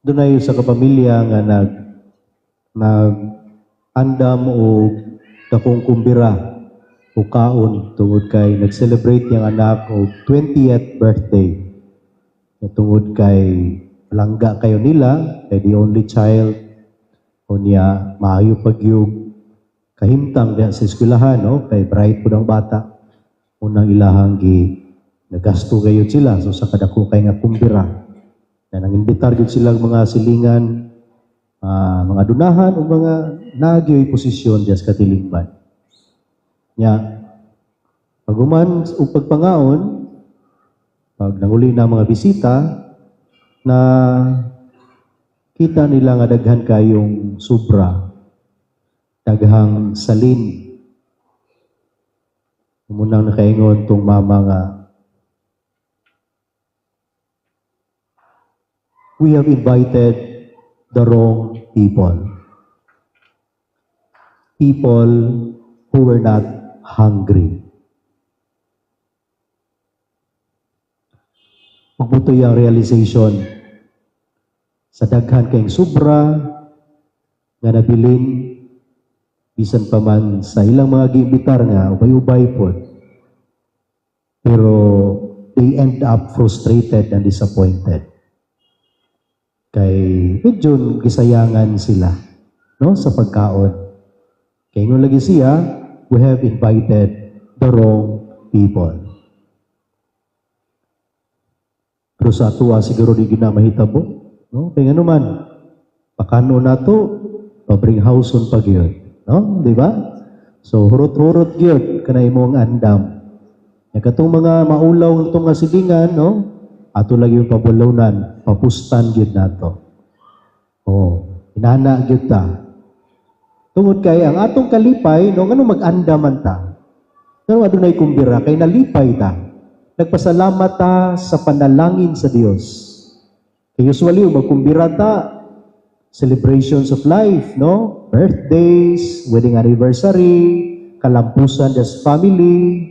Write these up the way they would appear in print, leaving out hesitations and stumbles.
Dunay usa ka pamilya nga nag nag andam og dakong kumbira o kaon tungod kay nag-celebrate iyang anak og 20th birthday. Na tungod kay langga kayo nila, kay the only child, unya maayo pagyug kahimtang diha sa eskwelahan, no? Kay bright pud ang bata. Unang ilahang gi nagasto kayo sila so sa kadako kay nga kumbira. Na nangimbitar gyud sila og mga silingan, mga dunahan o mga nagyoy posisyon diya sa katilingban. Nya, paghuman og pagpangaon, pag nanguli na ang mga bisita, na kita nila nga daghan kayong sobra, daghang salin. Munang nakaingon tong mama nga, "We have invited the wrong people. People who were not hungry." Magbutoy ang realization sa daghan kayong sobra nga nabilin bisan pa man sa ilang mga giimbitar nga ubay-ubay pod. Pero they end up frustrated and disappointed. Kay medyo gisayangan sila, no, sa pagkaon. Kay ingon lagi siya, "We have invited the wrong people." Pero sa atoa siguro di gina mahitabo, no? Kay ngano man pakano nato, pabring houseon pa gyud, no? Di ba? So hurot-hurot gyud kana imong andam. Nya katong mga maulaw itong nga silingan, no? Ato lagi yung pabulawnan, papustan gyud nato. Oh, inana gyud ta. Tungod kay ang atong kalipay, no, ngano mag-andam man ta? Ngano adunay kumbira kay nalipay ta. Nagpasalamat ta sa panalangin sa Dios. Kay usually magkumbira ta, celebrations of life, no? Birthdays, wedding anniversary, kalampusan des family,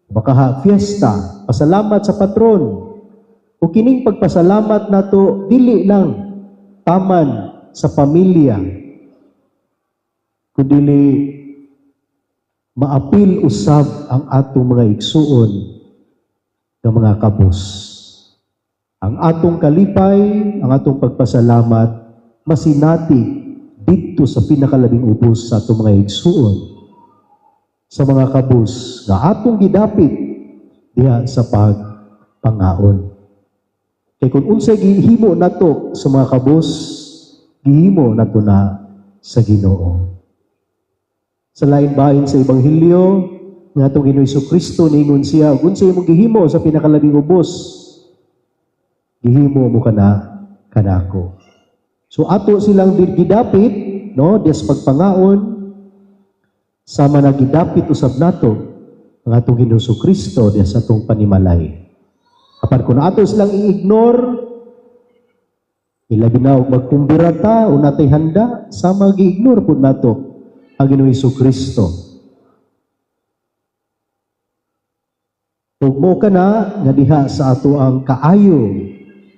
baka ha, fiesta, pasalamat sa patron. O kining pagpasalamat nato dili lang taman sa pamilya, kundili maapil usab ang atong mga igsuon nga mga kabus. Ang atong kalipay, ang atong pagpasalamat, masinati didto sa pinakalabing ubos sa atong mga igsuon, sa mga kabus nga atong gidapit diha sa pagpangaon. Kay kung unsay gihimo nato sa mga kabus, gihimo nato na sa Ginoo. Sa lain bahin sa Ebanghelyo, nga atong Ginoo Kristo niingon siya, "Ug unsay imong gihimo sa pinakalabing ubos, gihimo mo kana kanako." So ato silang gidapit, no, diya sa pagpangaon, sama na gidapit usab nato ang atong Ginoo Kristo diya sa atong panimalay. Apan kung ato silang i-ignore, ilabi na og magkumbira ta o natay handa, sama gi-ignore pud nato ang Ginoo Kristo. Ug mo kana nga diha sa ato ang kaayo,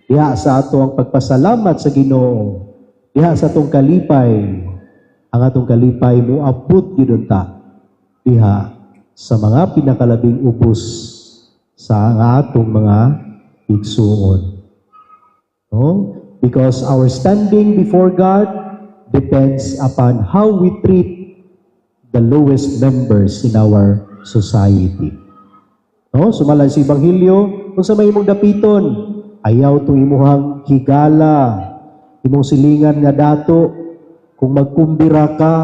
diha sa ato ang pagpasalamat sa Ginoo, diha sa atong kalipay, ang atong kalipay moabot gyud unta diha sa mga pinakalabing ubos sa atong mga igsuon. No? Because our standing before God depends upon how we treat the lowest members in our society. No? Sumala sa Ebanghelyo, kung sa may imong dapiton, ayaw tong imuhang higala, imong silingan nga dato, kung magkumbira ka,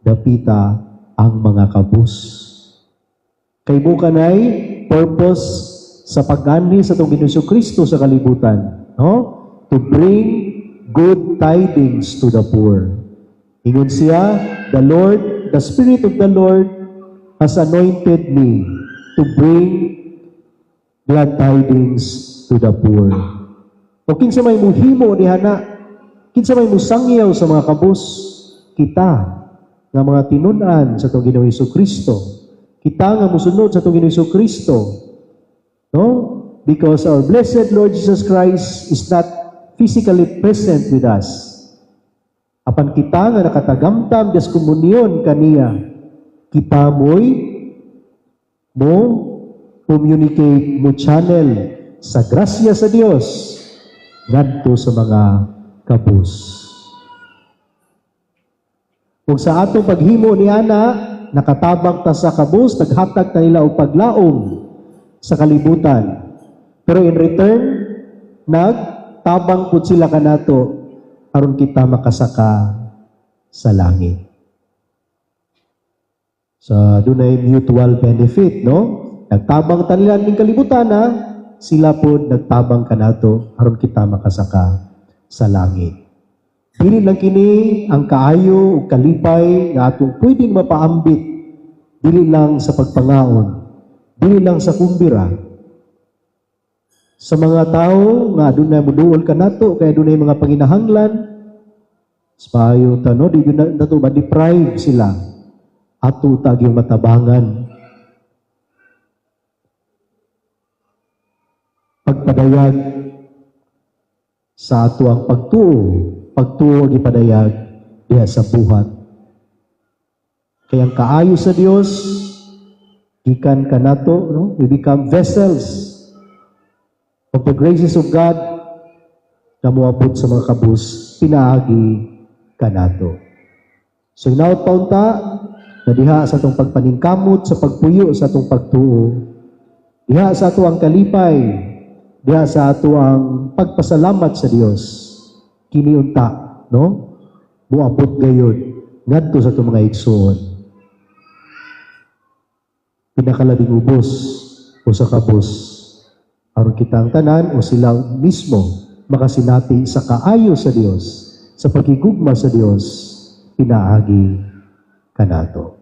dapita ang mga kabus. Kay bukan ay purpose sa pag-anhi sa atong Ginoo Kristo sa kalibutan, no? To bring good tidings to the poor. Ingon siya, "The Lord, the Spirit of the Lord has anointed me to bring glad tidings to the poor." O kinsa may muhimo diha na, kinsa may musangyaw sa mga kabus, kita nga mga tinun-an sa atong Ginoong Kristo. Kita nga musunod sa atong Ginoong Kristo. No? Because our blessed Lord Jesus Christ is not physically present with us. Apan kita nga nakatagamtam des komunyon kaniya, kita mo'y mo communicate, mo channel sa grasya sa Dios ngadto sa mga kabus. Kung sa atong paghimo ni ana, nakatabang ta sa kabus, naghatag ta nila og paglaom sa kalibutan. Pero in return, nagtabang pud sila kanato aron kita makasaka sa langit. Sa dunay mutual benefit, no? Nagtabang ta nila ning kalibutan na sila pod nagtabang kanato aron kita makasaka sa langit. Dili lang kini ang kaayo ug kalipay nga atong pwedeng mapaambit, dili lang sa pagpangaon, dili lang sa kumbira. Sa mga tao nga adunay moduol kanato kay adunay mga panginahanglan, payo ta, no, di gyud na nato ma-deprive sila, ato ta gyung matabangan. Pagpadayag sa ato ang pagtuo, pagtuo ang ipadayag diha sa buhat. Kaya ang kaayo sa Dios gikan kanato, no, we become vessels of the graces of God na moabot sa mga kabus pinaagi kanato. So hinaot pa unta na diha sa atong pagpaningkamot sa pagpuyo sa atong pagtuo, diha sa ato ang kalipay, diha sa ato ang pagpasalamat sa Dios, kini unta, no, moabot gayud ngadto sa atong mga igsoon. Pinakalabing ubos o sa kabus aron kita ang tanan o sila mismo makasinati sa kaayo sa Dios, sa pagigugma sa Dios pinaagi kanato.